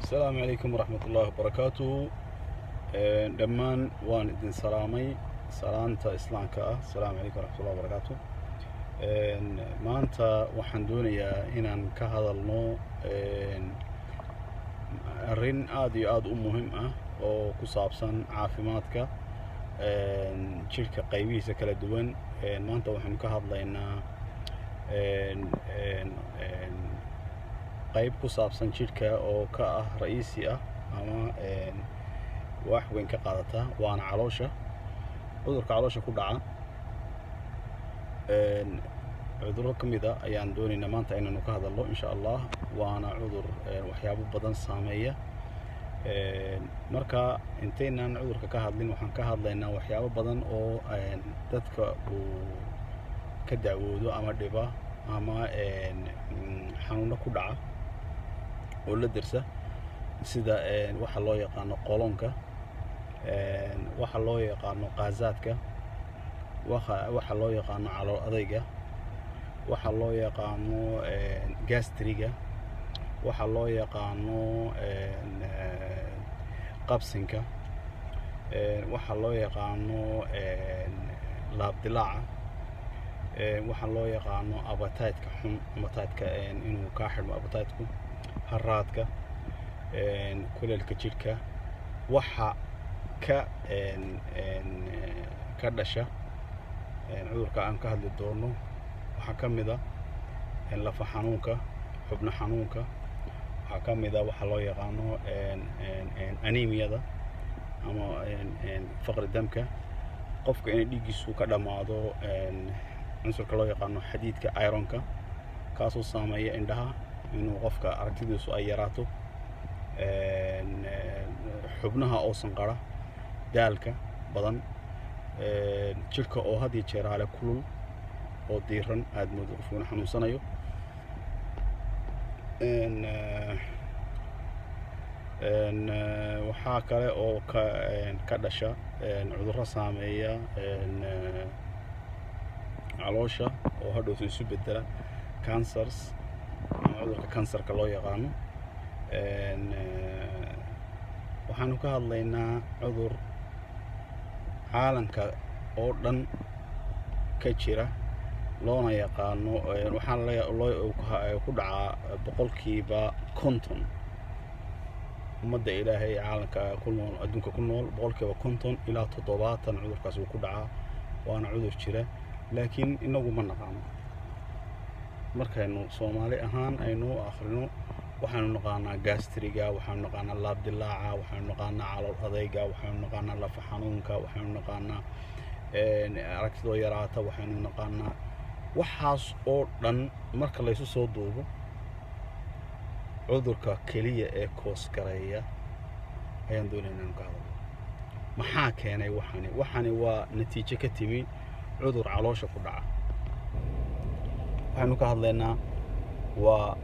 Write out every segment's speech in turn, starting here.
Asalaamu calaykum waraxmat ullaahi wabarakaatuhu. Dhammaan waan idin salaamay salaanta islaamka ah. Asalaamu calaykum waraxmatullahi wabarakaatu. Maanta waxaan doonayaa inaan ka hadalno arrin aada iyo aada u muhiim ah oo ku saabsan caafimaadka jidhka qaybihiisa kala duwan. Maanta waxaanu ka hadlaynaa qayb ku saabsan jidhka oo ka ah ra'iisi ah ama wax weyn ka qaadata, waana caloosha. Cudurka caloosha ku dhaca, cudurro ka mid a ayaan doonaynaa maanta inaynu ka hadalno, insha Allah. Waana cudur waxyaabo badan saameeya. Marka intaynaan cudurka ka hadlin, waxaan ka hadlaynaa waxyaabo badan oo dadka uu ka dacwoodo ama dhiba ama xanuuno ku dhaca oo la dersa, sida waxa loo yaqaano qolonka, waxa loo yaqaano qaasaadka, waxa loo yaqaano calool adayga, waxa loo yaqaano gastriga, waxa loo yaqaano qabsinka, waxa loo yaqaano laabdilaaca, waxa loo yaqaano appetite-ka xun, appetite-ka inuu kaa xidhmo appetite-ku, haraadka, kuleelka jidhka, waxa ka dhasha cudurka aan ka hadli doono. Waxaa ka mid a lafa xanuunka, xubno xanuunka. Waxaa ka mid a waxa loo yaqaano anemiyada ama faqri damka, qofka inay dhiiggiisu ka dhammaado cunsurka loo yaqaano xadiidka, ironka, kaasoo saameeya indhaha, inuu qofka aragtidiisu ay yaraato, xubnaha oo sanqara, daalka badan, jidhka oo had iyo jeer hale kulul oo diiran, aada moodo qofku inuu xanuunsanayo. Waxaa kale oo ka dhasha cudurro saameeya caloosha oo hadhowto isu bedela cancers ama cudurka kansarka loo yaqaano. Waxaanu ka hadlaynaa cudur caalamka oo dhan ka jira, loona yaqaano, waxaana loo ku dhacaa 50% ummadda Ilaahay ee caalamka ku nool, adduunka ku nool. 50% ilaa 70% cudurkaas wuu ku dhacaa, waana cudur jira, laakiin inagu ma naqaano. Markaynu Soomaali ahaan aynu u akhrino, waxaanu naqaanaa gastriga, waxaanu naqaanaa laabdilaaca, waxaanu naqaanaa calool adayga, waxaanu naqaanaa lafa xanuunka, waxaanu naqaanaa aragtidoo yaraata, waxaanu naqaanaa waxaas oo dhan. Marka laysu soo duubo, cudurka keliya ee koosgareeya ayaan doonaya inaanu ka hadalno. Maxaa keenay waxani? Waxani waa natiijo ka timi cudur caloosha ku dhaca. Waxaynu ka hadlaynaa waa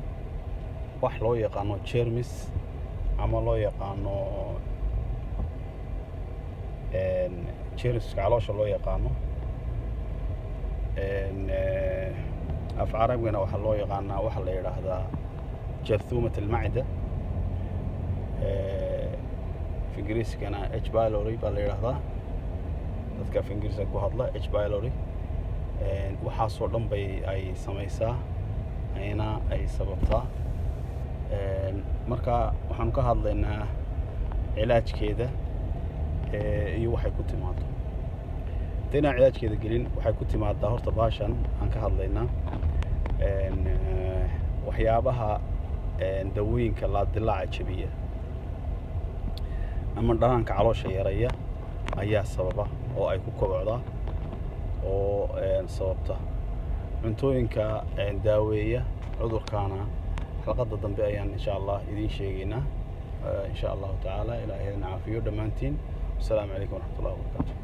wax loo yaqaano germs ama loo yaqaano germska caloosha loo yaqaano. Af Carabigana waxaa loo yaqaanaa, waxaa la yidhaahdaa جرثومة المعدة. Af Ingiriiskana H pylori baa la yidhaahdaa. Dadka af Ingiriiska ku hadla, H pylori. Waxaasoo dhan bay ay samaysaa, ayna ay sababtaa. Marka waxaanu ka hadlaynaa cilaajkeeda iyo waxay ku timaado. Intaynaan cilaajkeeda gelin, waxay ku timaadaa horta baashan aan ka hadlaynaa. Waxyaabaha dawooyinka laabdilaaca jabiya ama dhanaanka caloosha yareeya ayaa sababa oo ay ku kobocdaa oo sababta. Cuntooyinka daaweeya cudurkaana xalqadda dambe ayaan, insha Allah, idiin sheegaynaa, insha Allahu tacaala. Ilaahay idin caafiyo dhammaantiin. Wasalaamu calaykum waraxmatullahi wabarakaatu.